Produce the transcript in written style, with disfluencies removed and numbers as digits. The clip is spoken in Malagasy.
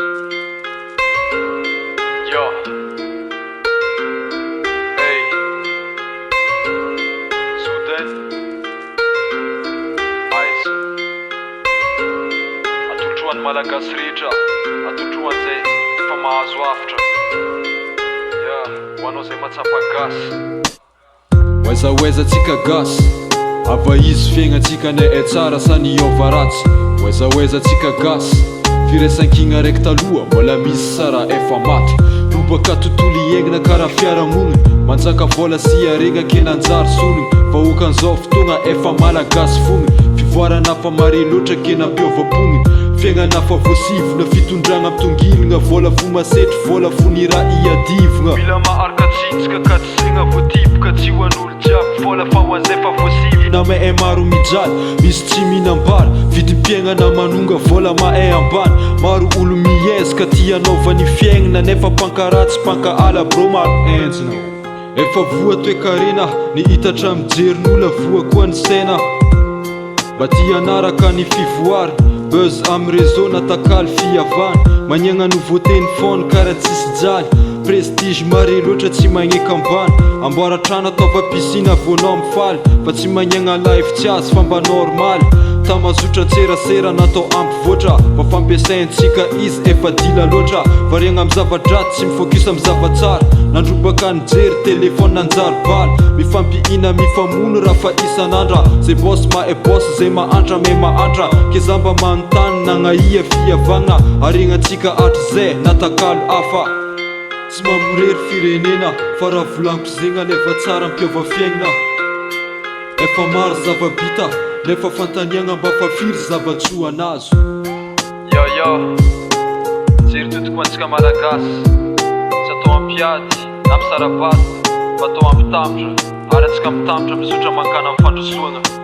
Yo. Hey. Soudain. Aiza. Atolotro ho an'ny Malagasy rehetra, atolotro ho an'izay efa mahazo avotra. Yeah, ho anao izay mahatsapa gasy. Ho aiza ho aiza tsika gasy? Ava izy fiaignantsika ne e tsara sa niova ratsy? Ho aiza ho aiza tsika gasy? Firaisankigna raiky taloha mbola misy sa raha efa maty? Robaka tontolo iaignana karaha fiarahamonigna Manjaka vôla sy haregna ke nanjary sologny Vahoakan'izao fotoagna efa malagasy fogna Fivoarana fa mare loatra ke nampiova pogny Fiaignana fa voasivogna Fitondragna mitongilagna Vôla fo masetry vôla fo ny raha iadivogna Mila maharaka tsinjaka ka Segna voatiboka tsy ho an'olo jiaby Vola fa ho an'izay fa voasivy Na mahay maro mijaly, misy tsy mihinam-bary Vidim-piaignana manonga, vola mahay ambany Maro olo miezaka tia hanaova ny fiaignana Nefa mpankaratsy, mpankahala bro maro enjina Efa voa toe-karena, ny hitatra mijery n'ola voa koa ny saina Mba tia hanaraka ny fivoarana, buzz am réseau natakaly fihavana Maniagna nouveauté ny phone kara tsisy jaly Prestige mare loatra tsy magneka ambany Amboara trano ataova piscine voanao mifaly Fa tsy maniagna life tsy azo fa mba normaly Tamazotra antserasera natao ampivoatra Fa fampiasaintsika izy efa dila loatra Variagna am zava-dratsy tsy mi-focus am zava-tsara Nandrobaka nijery téléphone nanjary bala Mifampihina mifamono raha fa isan'andra Zay boss mahay boss zay mahantra mahay mahantra Ke za mba manontany nagnahia fihavagna Aregnantsika hatrizay natakalo hafa Tsy mamorery firenena fa raha volaniko zegny aleva tsara ampiova fiaignana Efa maro zava-bita nefa fantaniagna mba fa firy zava-tsoa nazo. Yo yo! Jery todiko ho antsika Malagasy, tsy atao hampiady na hampisara-bazana fa atao hampitambtra ary antsika mitambtra mizotra mankany amin'ny fandrosoana.